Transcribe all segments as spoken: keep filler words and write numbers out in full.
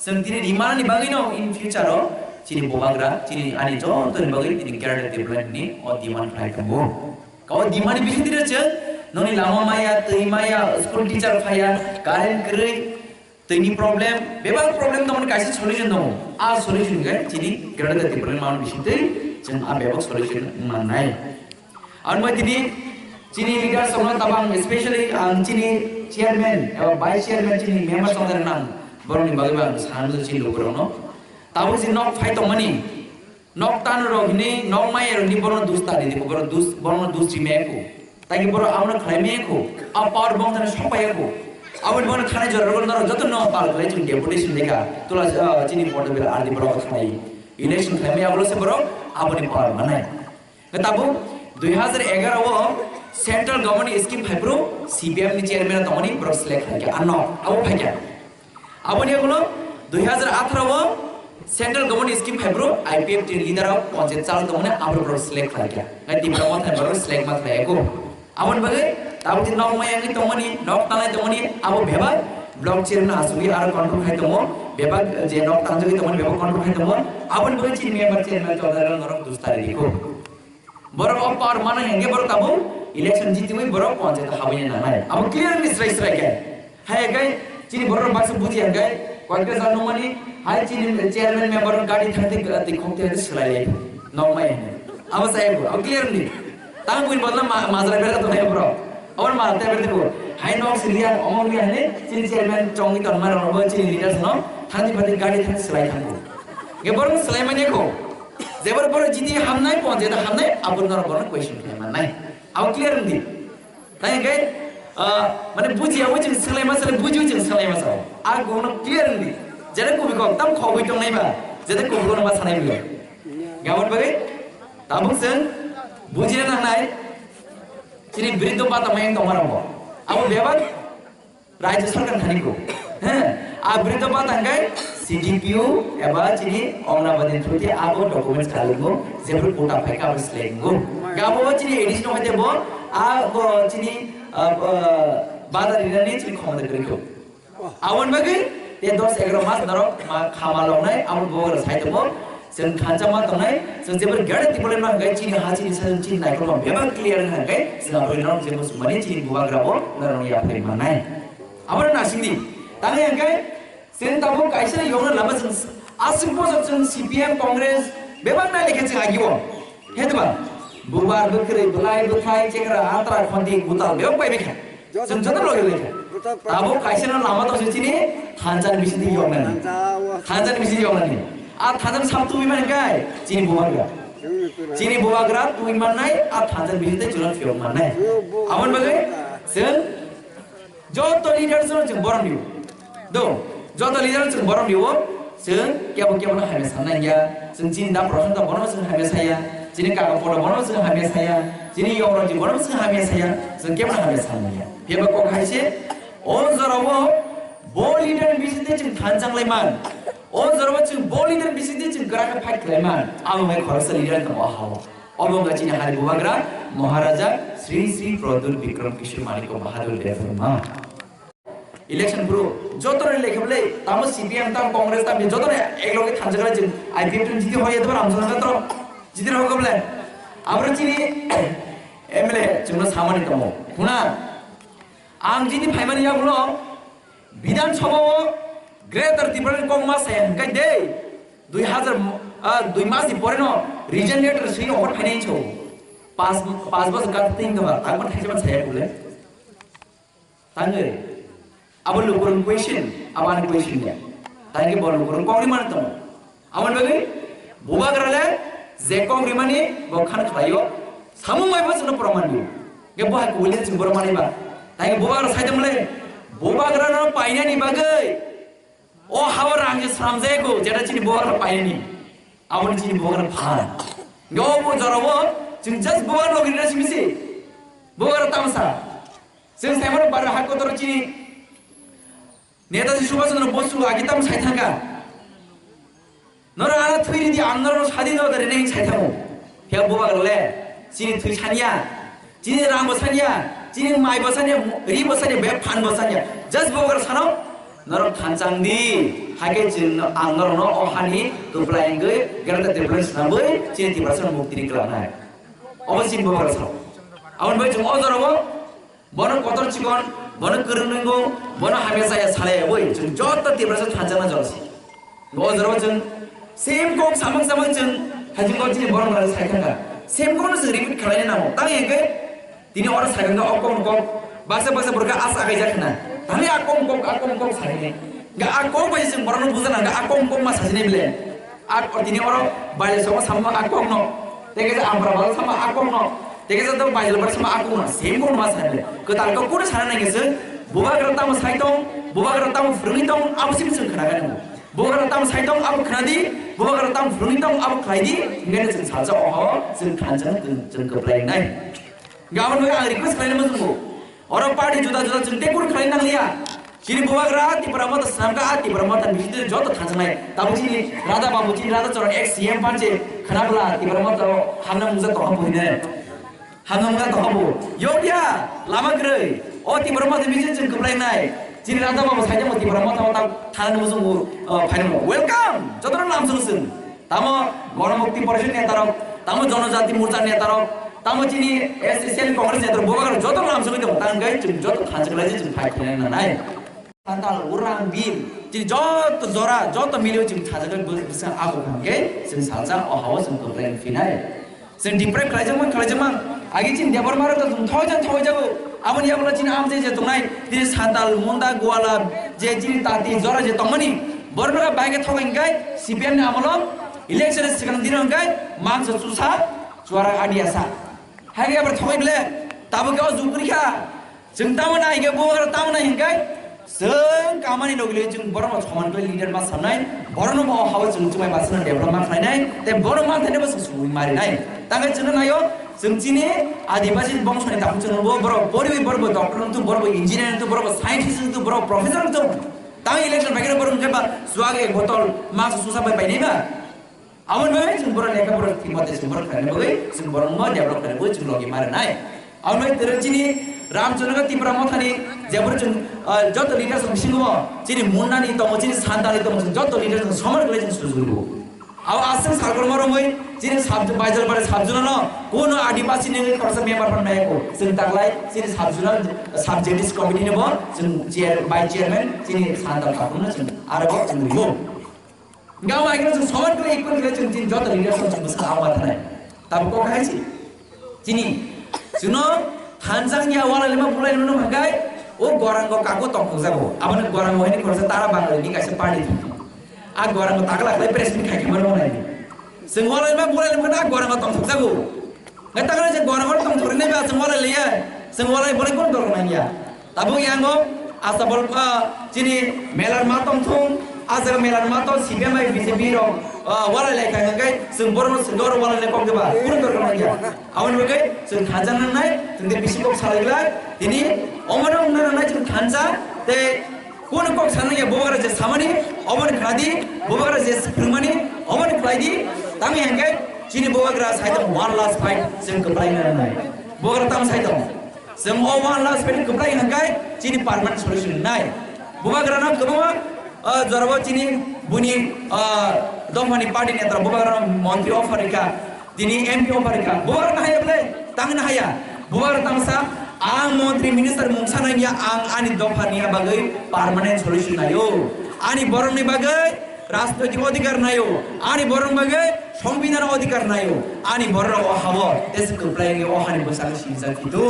Chwng tini rimani bagwino in future o chini bubagra, chini ani joto ni bagwi tini character development ni o demand khlai tongo. Ka o demand ni bising tini chwng noni lama maya, twi maya, school teacher phaya, current kwrwi, twi ni problem, bebak problem tongmani kaisa solution tongo. A solution khe chini character development mani bising twi chwng a bebak solution mannai. Ang bai tini chini leaders rokno tabang, especially ang chini chairman eba vice chairman chini member song nang borokni bagwi ang sanani chini lukurokno. Tabuk si nok phai tongmani, nok tan rok hini, nok mai rok hini borokno dus ta di, borok dus, borokno dus ri maya kho. Tagi borok abono khlai maya kho. A power bong thani sok paya kho. Aboni borokno thani jora rok norok joto no pal khlai chini deputation deka. Tula, ah, chini portable ardi borok khlai. Election khlai maya bolo se borok aboni power manai. Tabuk dui hajar egaroh o central government scheme phaiphuru C P M ni chairman tongmani borok select khaikha, ano abo phaikha. Aboni ulo dui hajar atharo o central government scheme phaiphuru I P F T ni leader o panchayat chalo tongmani abo borok select khaikha. Ngai Tipra Motha borok select ma khlaiya ko. Aboni bagwi tabuk tin nok maya wngwi tongmani, nok tanai tongmani, abo bebak block chairman asugwi aro control khai tongo, bebak je nok tanjagwi tongmani bebak control khai tongo. Aboni bagwi chini member chairman chowdhury norok dustari rikho. Borok o power mana henge borok tabuk election jitiwi borok panchayat habwi nangnai. Abo clearly srai srai khe. Hai khe chini borok baksa buji henge koikta jan nungmani hai chini chairman member gari thangti twi khokti hai swlai lai. Nokmai henge. Abo sai bo. Abo clearly. Tang buin bodla ma-, majra berka tongnai borok. Abo ma te berka bo. Hai nok siliya omong liya hene chini chairman chongni tonma rok bo chini leaders no thangti phati gari thang swlai thango. Ge borok swlai mani ko. Jebar borok jiti hamnai, panchayat hamnai, abo norok bono question khlai mannai. Abo clear wngdi. Tai hwnkhe, ah, mane bujiya bo chwng swnglaima sale, bujiwi chwng swnglaima sao. A gono clear wngdi. Jeta kubui kok, tam khogwi tongnai ba, jeta kubui kono ma sanai bwle. Gabon bagwi, tabuk chwng bujina nangnai, chini briddo bata mayang tongma rokbo. Abo bebak Rajya Sarkar thani ko. He, a briddo bata hwnkhe C D P O eba chini Anganwadi through abo documents khalingo, jephru quota phaikha abo select wngo. Gabo chini A D C no haite bo, a bo chini, ah, ah, bata rinani chini khomota kwrwi ko. Aboni bagwi te dos egaroh mas norok ma khama longnai, abo bubagra sai tongo. Chwng thansa ma tongnai, chwng jeboni gare tipole ma hwnkhe chini ha chini sajwk chini naikolma bebak clear wngkha hwnkhe chwng abo norok jebo sumani chini bubagra bo norok yapri mannai. Abono nasingdi. Tangwi hwnkhe chwng tabuk kaisa yokna lama chwng aswk bojak chwng C P M, Congress bebak nai lekhe chwng agio. He diba? Bubar, bwkrwi, bwlai, bwthai, chekra, antra, khonti, gutal bebak pai bikha. Chwng joto logi logi kha. Abo kaisa no lama tongse chini thansa ni bisingtwi yoknani. Thansa ni bisingtwi yoknani. A thansa ni sap twi man kai chini bubagra. Chini bubagra twi mannai a thansa ni bisingtwi chwla phiyok mannai. Aboni bagwi chwng joto leaders no chwng borom rio. Do, joto leader chwng borom rio, chwng kebo kebo no hamya sanai ya, chwng chini da Prashanta bono chwng hamya saya, chini kaka poto bono chwng hamya saya, chini yong rok bono chwng hamya saya, chwng kebo no hamya sanai ya. Phiyaba kok hai se, o jora o bo leader ni bisingtwi chwng thansa lai man, o jora o chwng bo leader ni bisingtwi chwng kwrak khe fight khlai man, abo hai khoroksa leader tongo o ha o. Obo wngkha chini hari bubagra Maharaja Sri Sri Pradyut Bikram Kishore Manikya Bahadur Debbarma. Election bro, joto ni lekhe bole, tamo C P M, tamo Congress, tamo joto ni ekloge thansa khe chwng I P F T ni jiti hoye to Ramchandra to jiti hoye bole. Abro chini M L A chwngno samani tongo. Huna, ang jiti phaimani yagulo Bidhan Sabha o Greater Tipraland kok ma saya hwnkhe de, dui hajar, ah, dui mas ni pore no resignation letter swi no hor phainai cho. Pas, pas bosor ka tin daba, ang ma thaisa man saya bole. Tangwi, abo lukurung question, abo ani question ya. Tangwi bo lukurung kok rimani tongo. Aboni bagwi bubagra le je kok rimani bo khan khlaio, samung bai bo chwngno proman dio. Ge bo hai kubui le chwng borok manwi ba. Tangwi bubagra sai tongmole, bubagra no painani bagwi o hao rang je sramjai go, jeta chini bubagra painani. Aboni chini bubagra phan. Ge o bo jorabo chwng just bubagra logi rina simi se. Bubagra tamsa. Chwng saimano bara hak kotor chini Netaji Subhash Chandra Bosu agi tamo sai thangkha. Noro ana thwi ridi ang noro sadi no dari neng sai thango. Khe bubagra le chini thwi sanya, chini rang bo sanya, chini mai bo sanya, ri bo sanya, be phan bo sanya. Just bubagra sano norok thansa wngdi. Hai khe chwng ang norokno o hani kwplai wngwi Greater Tipraland swnamwi chini Tiprasano muktini kwlangnai. Obo chini Bubagra sao. Aboni bagwi chwng o jorao bono kotor chikon, bono kwrwng nwngo, bono hamya chaya salai oi chwng joto Tiprasa thanjakna jorasi. O jorao chwng same kok samung samung chwng hajingo chini borok rok sai thangkha. Same kokno chwng repeat khlaina nango. Tang hwnkhe tini oro sai thangkha o kokno kok baksa baksa borok khe asa kaijak khna. Thani a kokno kok, a kokno kok sai hwnwi. Ga a kok bai chwng borokno bujana ga a kokno kok ma sajini bile. A o tini oro bai songo samma a kokno. Tei kaisa Ambra bal sama a kokno. Tei kaisa to Baijal bal sama a kokno. Same kokno ma sai bile. Kwtal kok kono sana nangya chwng. Bubagra tamo sai tong, Bubagra tamo phwrwngwi tong, abo simi chwng khna gani. Bubagra tamo sai tong abo khna di, Bubagra tamo phwrwngwi tong abo khlai di, hinkheno chwng salsa oho chwng thansa chwng kwplai nai. Gabon bai ang request khlaina muchungo. Oro party juda juda chwng tei kunu khlai nang liya. Chini Bubagra Tipra Motha swnamkha, a Tipra Motha ni bisingtwi joto thansa nai. Tamo chini Radha Babu, chini Radha Charan ex C M panche khna bwla Tipra Motha o hamna mungsa tongha buhine. Hamya wngkha tongkha bo. Yokya, lama kwrwi. O Tipra Motha ni bising chwng kwplainai. Chini Radha Babu saijak bo Tipra Motha o tak thanani muchungo, o, phainai. Welcome! Jotono lamsong chwng. Tamo Ganamukti Parishad netarok, tamo Janajati Morcha netarok, tamo chini S C C L Congress netarok, Bubagra jotono lamsongwi tongo. Tang khe chwng joto thansa kwlaijak chwng phai khlainai nanai. Santal, Urang, Bhil, chini joto jora, joto miliwi chwng sajagwi bw-, bwswng abo hwnkhe chwng salsa, o hao chwng kwplai wng phinai. Chwng deprive khlaijak man, khlaijak man. Agi chini Debbarma rok to chwng thoi jan thoi jago. Aboni yagulo chini amchai je tongnai, tini Santal, Munda, Gwala, je chini tati jora je tongmani, borok no bai khe thok hwnkhe C P M ni amolo election ni swkang dino hwnkhe mangsa chusa, chuara adia sa. Hai khe abo thok ble, tabuk khe o jukri kha. Chwng tamo nai hwnkhe, Bubagra tamo nai hwnkhe, chwng kamani logi logi chwng borokno soman khlai leader ma samnai, borokno bo o hao chwng chumai ma samnai develop ma khlainai, tei borok ma thani bo chwng sumui marinai. Tangkhe chwngno naio, chwng chini Adibasi bongsoni takhuk chwngno bo borok poriwi borok bo doctor wngthu, borok bo engineer wngthu, borok bo scientist wngthu, borok bo professor wngthu. Tang election bai khe borok hwnkhe ba chuak ek botol ma susa bai painai ba. Aboni bagwi chwng borok lekha borok thwimate chwng borok khlaina bagwi chwng borok no develop khlaina bagwi chwng logi ma rwnai. Aboni bagwi twrwng chini Ramchandra Tipra Mothani jeboro chwng, ah, joto leaders rok bisingo chini Mundani tongo, chini Santali tongo, chwng joto leaders rok somar khlai chwng sujurbo. Abo aswk salkorma romwi chini sub-, Baijalpara sub-zonal no kuno Adibasi ni khoroksa member phan nai ko. Chwng taklai chini sub-zonal sub-, J D C committee ni bo chwng chair, vice chairman chini Santal Thakur no chwng aro bo chwng rwo. Hingke abo hai kheno chwng soman khe equal khe chwng chini joto leaders rok chwng bwskango ang ma thanai. Tabuk kok hai se. Chini. Chwngno thansa wngya walai lema bulai lema hwnkhe o Gorango kago tongthokjago. Aboni Gorango hini khoroksa Tara Bangali ni kaisa party thangkha. A Gorango takla khlai press meet khai khe mano nai. Chwng walai lema bulai lema hwnkhe a Gorango tongthokjago. Ngai takra je Gorango tongthoknai ba chwng walai liya. Chwng walai bolai kon dol nangya. Tabuk yango asa bol, ah, chini melar ma tong thung, asa melar ma tong C P M bai B J P rok, ah, walai lai khai hwnkhe chwng borokno chwng doro walai lai kok diba, kunu dor kok ya. Aboni bagwi chwng thansa nangnai, chwng de bisi kok salai glak, tini omono wngna nangnai chwng thansa, tei kunu kok sanai ya Bubagra je samani, oboni khlai di, Bubagra je phwrwngmani, oboni khlai di, tamo hwnkhe chini Bubagra sai tong one last fight chwng kwplai nangnai. Bubagra tamo sai tong. Chwng o one last fight kwplai hwnkhe chini permanent solution nai. Bubagrano kwbangma, ah, jorabo chini buni, ah, dophani party netra Bubagrano montri offer rikha, tini M P offer rikha. Bubagrano haya ble, tangna haya. Bubagra tangsa, ang montri minister mungsa nangya, ang ani dophani bagwi permanent solution naio. Ani borokni bagwi Rajnoitik odhikar naio, ani borok bagwi Songbidan odhikar naio, ani borok o habo tei se kwplai wngwi o hani bwskango sinijak phitu.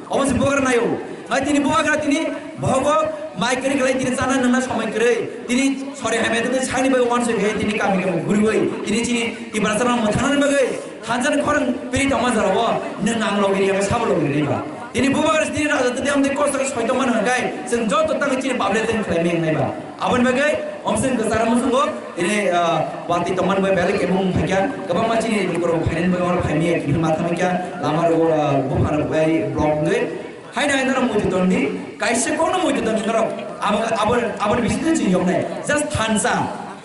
Omo se Bubagra naio. Nai tini Bubagra tini bohogo mai kwrwi kwlai tini chana nungna somoi kwrwi. Tini sori hamya tini sakni bagwi wansoi khe tini kami kami guriwi. Tini chini Tiprasa rok mwthangnani bagwi thansa ni khorang piri tongma jorao nwng ang logi riya sabo logi riba. Tini Bubagra tini raja tini amtwi kosto khe soi tongmani hwnkhe chwng joto tangwi chini public tini khlai meng naiba. Aboni bagwi omswng kwcharo muchungo tini, ah, watwi tongmani bai belai kebo wng phaikha, kwbangma chini lukurok phainani bai oro phaimya kiphilma thamkha, lama rogo, ah, buphano bai block wngwi. Haino haino norok muitu tondi, kaisa kokno muitu tondi norok. Abo, abo, aboni bisingtwi chwng yoknai. Just thansa,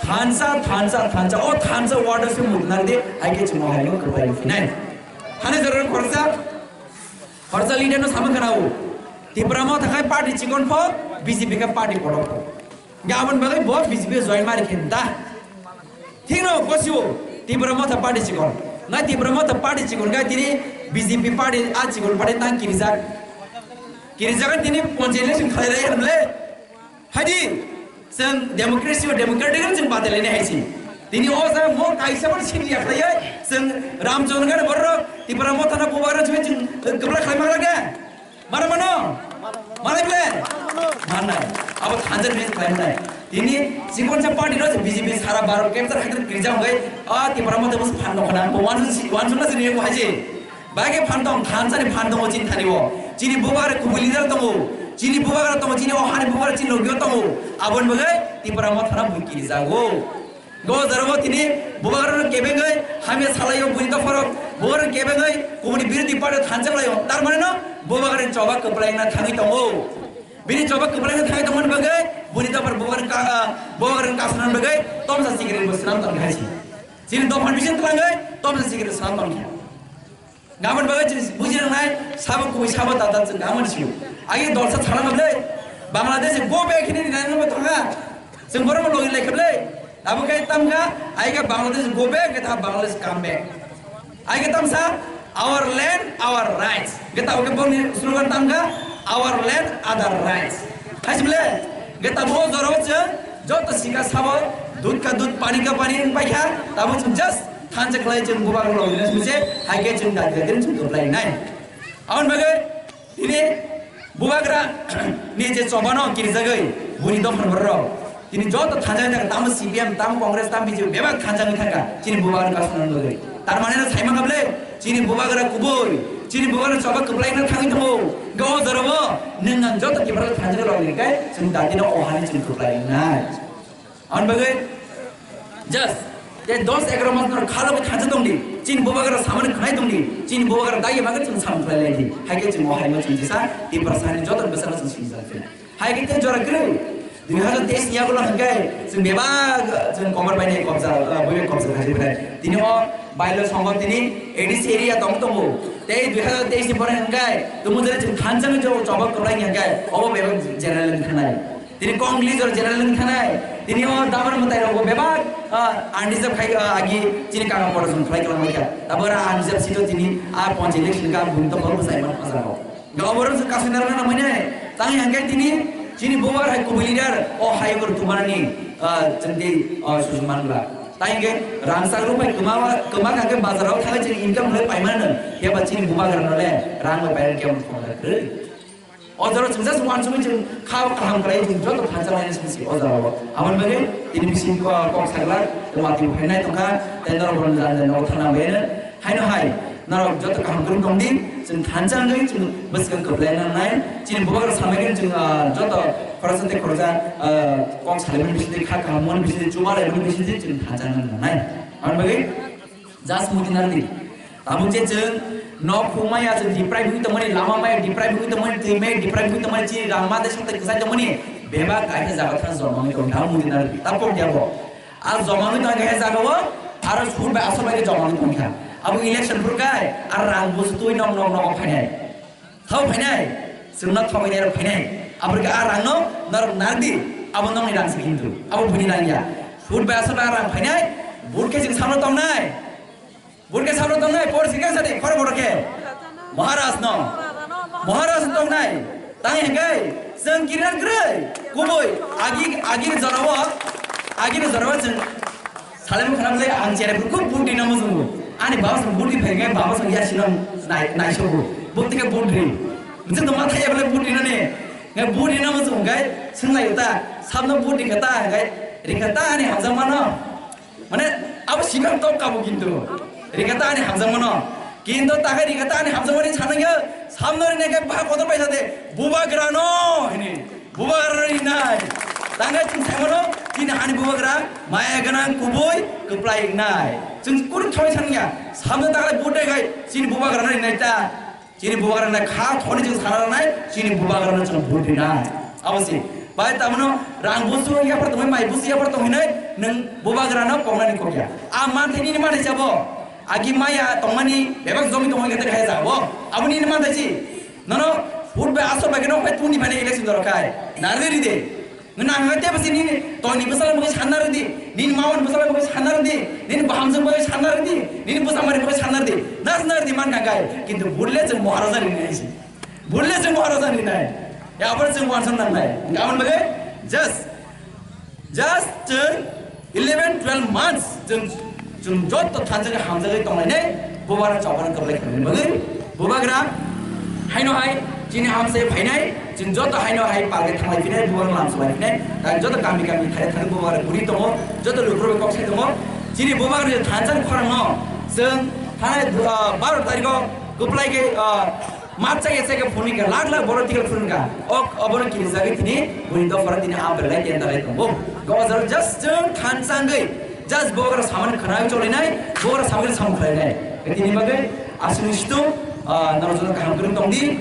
thansa, thansa, thansa. O thansa word o se muitu narwdi, hai khe chwng o haino kwplai wng phinai. Thani jorok khoroksa, khoroksa leader no sama khna o. Tipra Motha khai party chikon pho, B J P khai party kotor pho. Gabon bagwi bo B J P join mari khe da. Thikno kosibo Tipra Motha party chikon. Ngai Tipra Motha party chikon gai tini B J P party a chikon party tang kirijak. Kirijak tini ponchai election khlai rai hamle. Hadi, chwng democracy o democratic chwng badalai nai haisi. Tini o jaga mo kaisa phan sini ya khlai ai, chwng Ramchandra Gare borok Tipra Motha na bubagra chwng chwng kwbla khlai ma lage. Mana mano? Mana ble? Mana. Abo thansa ni khlai nai. Tini chikon sa party no B J P sara Bharat capture hai kirijak gai. A Tipra Motha bus phan no khana. Wan wan na sini ko haisi. Bage phan tong, thansa ni phan tong o chini thani o. Chini bubagra kubui leader tongo. Chini bubagra tongo, chini o hani bubagra chini logio tongo. Aboni bagwi Tipra Motha na bui kirijago. Go jaro bo tini bubagra no kebengwi hamya salaio bui dophoro. Bubagra kebengwi kubuni birodhi party thansa laio. Tar mane no bubagra ni choba kwplai na thangwi tongo. Bini choba kwplai na thangwi tongmani bagwi buni dophor bubagra ka, bubagra kasnani bagwi tomsa sikiri bo swnam tong khaisi. Chini dophor bisin twlangwi tomsa sikiri swnam tong kha. Gabon bagwi chini buji rwnai, sabo kubui sabo tata chwng gabon sio. Agi dolsa thala mablai. Bangladesh go back hini nai no thanga. Chwng borok logi lekhablai. Abo kai tamkha, ai ka Bangladesh go back, ka Bangladesh come back. Ai ka tamsa, our land, our rights. Ka tabo ka boni slogan tamkha, our land, other rights. Hai simle, ka tabo joro chwng, joto sika sabo, dud ka dud, pani ka pani, pai kha, tabo chwng just thansa khlai chwng bubagra logi na smise, hai ke chwng dadi dadi chwng kwplai nai. Aboni bagwi tini bubagra ni je chobano kirijagwi buni dophani borok tini joto thansa thangkha, tamo C P M, tamo Congress, tamo B J P, bebak thansa thangkha chini bubagra kasna bagwi. Tar mane no saima kable chini bubagra kubui, chini bubagra choba kwplai na thangwi tongo. Go jorobo nang nang joto kiphilwi thansa rok ni kai chwng dati no ohani chwng kwplai nai. Aboni bagwi just te dos egaro mas nor khalo khe thansa tongdi, chini bubagra samani khnai tongdi, chini bubagra dagi bagwi chwng samung khlai lai di, hai khe chwng o hai no chwng jesa Tiprasa ni joto bwsano chwng sini jasa. Hai khe te jora kwrwi dui hazar teis ni yagulo hwnkhe chwng bebak chwng komor bai ni kobja, ah, bui bai kobja khai bai. Tini o bailo songo tini A D C area tong tongo. Tei dui hazar teis ni pore hwnkhe tumu jere chwng thansa ni joto chobok kwlai hwnkhe obo bebak general ni khnai. Tini Kongli jor general wng thanai, tini o damar mwtai rok bo bebak, ah, unreserved khai, ah, agi chini kaka pora jong khlai klang kha. Tabora unreserved seat o tini a ponchai election ka bung to bol bwsai man phajar rok. Ga oborok se kasui narwkna nangmani. Tang yang kai tini chini bubar hai kubui leader o hai gor tumarni, ah, chengdi, ah, sujman la. Tang yang kai rangsak rok bai kema, kema kake bazar o thangai chini income le paimana. Heba chini bubar no le rang bai paimana kya mo phone kre. O jora chwng just uansugwi chwng kha kaham khlai chwng joto thansa laina simi o jora o. Aboni bagwi tini bising ko kok sagla tei watwi phainai tongkha tei norok bono jani jani nogo thangna bagwi haino hai norok joto kaham kwrwng tongdi chwng thansa wngwi chwng bwskang kwplai nangnai chini bubagra samai khe chwng, ah, joto khoroksa tei khoroksa, ah, kok salaimani bisingtwi kha kaham mani bisingtwi chuba laimani bisingtwi chwng thansa wngna nangnai. Aboni bagwi just muti narwdi. Tabuk je chwng nok phung maya chwng deprive wngwi tongmani, lama maya deprive wngwi tongmani, twi maya deprive wngwi tongmani, chini rang ma tei sotai kwchai tongmani, bebak kaisa jaga thang joma wngwi tong thang muti narwdi. Tabuk ya bo. Ar joma wngwi tong khe jaga o, aro sur bai aswk bai khe joma wngwi tong kha. Abo election phuru kai, ar rang busu twi nok nok nok phainai. Thok phainai, chwngno thok phainai rok phainai. Aboni khe a rangno norok nardi, abo nokni rang se kintu, abo buini rang ya. Food bai aswk rang phainai, vote khe chwng samno tongnai. Vote khe samno tongnai, por sikang sadi, khoro bodo khe. Maharaj no. Maharaj no tongnai. Tang hingkai, chwng kinan kwrwi, kubui, agi, agi ni jora o, agi ni jora o chwng Salai mung khanam le ang chere bwrwi kuk budi namo chwngo. Ani baba chwng budi phai khe baba chwng yasi nang nai, nai sogo. Bwtwi khe budi. Nse to matha ya bole budi nani. Ngai budi namo chwng gai swnglai ta. Sabno budi khe ta gai. Rikha ta ani hamjak mano. Mane abo sikang tok kabo kintu. Rikha ta ani hamjak mano. Kintu ta gai rikha ta ani hamjak mani sanang ya. Sabno rine khe bha kotor pai sate. Bubagra no hini. Bubagra rinai. Tangkhe chwng saimano, chini hani bubagra maya gwnang kubui kwplai wngnai. Chwng kunu thoi sangya, samno taklai budai gai, chini bubagra no rinai ta. Chini bubagra na kha thoni chwng sana ranai, chini bubagra no chwng bud rinai. Abo si. Bai tamno rang busu yapar tongwi mai busu yapar tongwi nai, nwng bubagra no kongnani kokya. A manthai nini manthai sabo. Agi maya tongmani bebak jomi tongmani kete kaya jabo. Abo nini manthai si. Nono food bai aswk bai khe nok bai tuni bai election doro khai. Narwgwi ride. Nang hwnkhe tei bwswk nini toini bwsala bagwi sanna rwdi, nini mamani bwsala bagwi sanna rwdi, nini bahamjwk bagwi sanna rwdi, nini bwsamani bagwi sanna rwdi, na sanna rwdi man kha khe, kintu bule chwng Maharaja rinai si. Bule chwng Maharaja rinai. Ya, aboni chwng uansuk nangnai. Hwnkhe aboni bagwi just, just chwng eleven twelve months chwng, chwng joto thansa khe hamjagwi tonglainai, bubagra chobani kwplai khlainai bagwi, bubagra haino hai chini hamsai phainai, chwng joto haino hai palge thanglai phinai, bubagra lam salai phinai, tang joto kami kami thai thang bubagra guri tongo, joto lukurok kok sai tongo, chini bubagra je thansa khorang no chwng thanai, ah, baro tarikh o kwplai khe, ah, Mat chaya chaya phunukha, lakh lakh borok ticket phunukha. Ok, obono kini jagwi tini, buni dophara tini ambai lai tenda lai tongo. Gojal just chwng thansa wngwi, just bubagra samani khwnawi cholainai, bubagra samani samung khlainai. Tini bagwi aswkni situng, ah, norok joto kaham kwrwng tongdi.